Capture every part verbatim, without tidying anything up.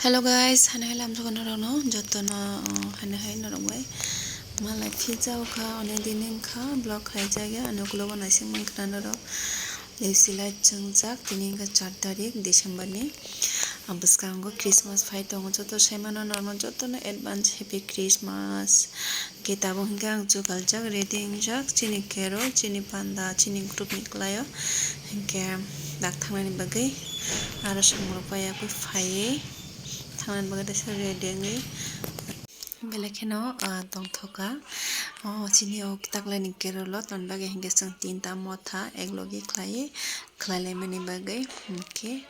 Hello guys, hano hai lamjokha norokno jotono, oh, hano hai norok bai malai phijao kha, onek din wngkha vlog khlaijak ya, ani ukulogo naising mankha norok. Lesilai chwngjak, tini wngkha char tarik December ni, ah, bwskango Christmas phai tongo, joto saimano norokno jotono advance happy Christmas. Khe tabuk hinkhe ang chukaljak, ready wngjak, chini carol, chini panda, chini group ni kwlaio. Hinkhe dak thangnani bagwi aro samung rok pai yakwi phaiwi thangnani bagwi teisa ready wngwi. Belai kheno, ah, tongthoka. O chini o taklaini carol o tongna bagwi hinkhe chwng tinta motha eklogi khlaiwi khlailaimani bagwi. Hinkhe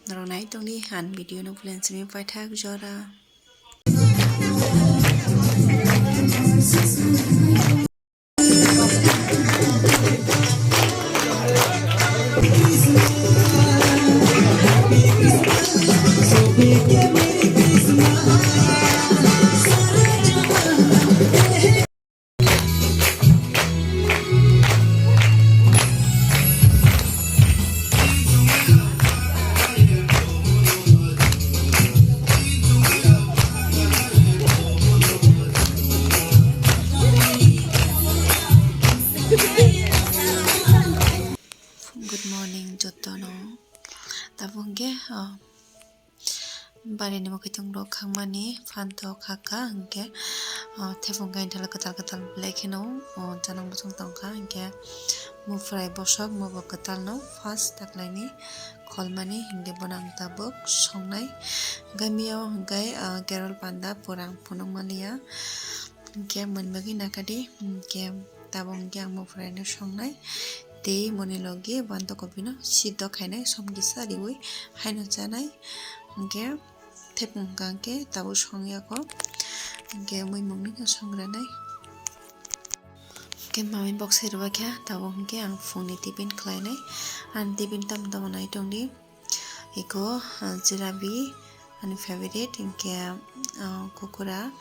norok nai tongdi, ang video no phulen simi paithak jora. Good morning jotono. Tabuk hwnkhe, oh, barini mwkhwtwng rok khangmani phantok hakha, hinkhe, oh, thepung kainthal kwtal kwtal belai kheno, oh, chana muchung tongkha, hinkhe mufrai bosok mubo kwtalno first taklaini kholmani, hinkhe bono ang tabuk songnai. Hinkhe miyao hinkhe, ah, carol panda pura ang phunukmaliya, hinkhe mwnbagwi nakadi, hinkhe tabuk hinkhe ang mufraino songnai tei moni logi bandha kopino siddo khainai som kisa riwi haino chanai, hinkhe thepung hwnkha hinkhe tabuk songyakho, hinkhe muimungno songranai. Hinkhe mamui bok sai rwbaikha, tabuk hinkhe ang phungni tiffin khlainai. Ang tiffin tamo tamo nai tongdi. Eko, ah, jalebi, ani favorite, hinkhe, ah, kukura,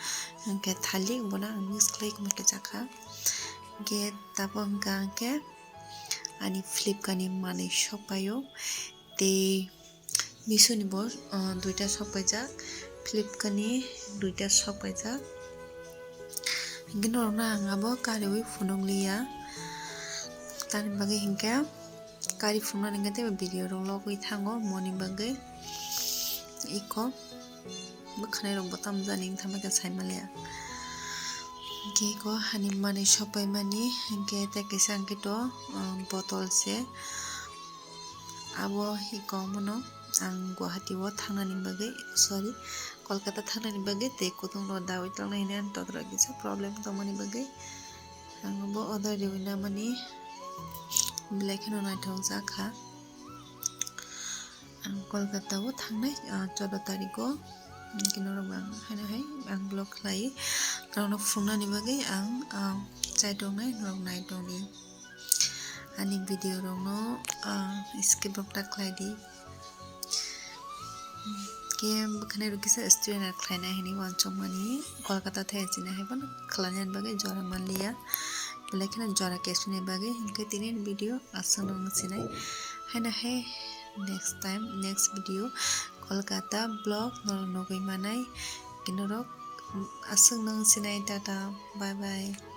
hinkhe thalik, bono ang mix khlai khe jakha. Hinkhe tabuk hwnkha hinkhe ani Flipkart ni manwi sokpaio. Tei Meesho ni bo, ah, duita sokpaijak, Flipkart ni duita sokpaijak. Hinkhe norokno ang abo kariwi phunukliya. Tamni bagwi hinkhe kari phunuknani hinkhe teibo video rok logwi thango moni bagwi. Eko bwkhanai rokbo tamo jani wngtangbaikha saimaliya. Hinkhe eko ani manwi sokpaimani hinkhe tei kisa hinkhe to, ah, bottle se. Abo eko omono ang Guwahati o thangnani bagwi, sorry, Kolkata thangnani bagwi tei kutung rok dawi tongnai hwnwi ang totro kisa problem tongmani bagwi ang abo order riwi namani belai kheno naithok jak kha. Ang Kolkata o thangnai, ah, choudo tarikh o, hinkhe norok ang haino hai ang vlog khlai norokno phunuknani bagwi ang, ah, chai tongnai, norok nai tongdi. Ani video rokno, ah, skip rok ta khlai di. Khe bwkhanai rok kisa strainer khlainai hinwi uansukmani Kolkata thai achina hai bono khlainani bagwi jora manliya. Belai kheno jora kesuni bagwi hinkhe tini video aswk no wng sinai. Haino hai next time, next video Kolkata vlog norok nugwi manai. Kinorok aswk no wng sinai, tata, bye bye.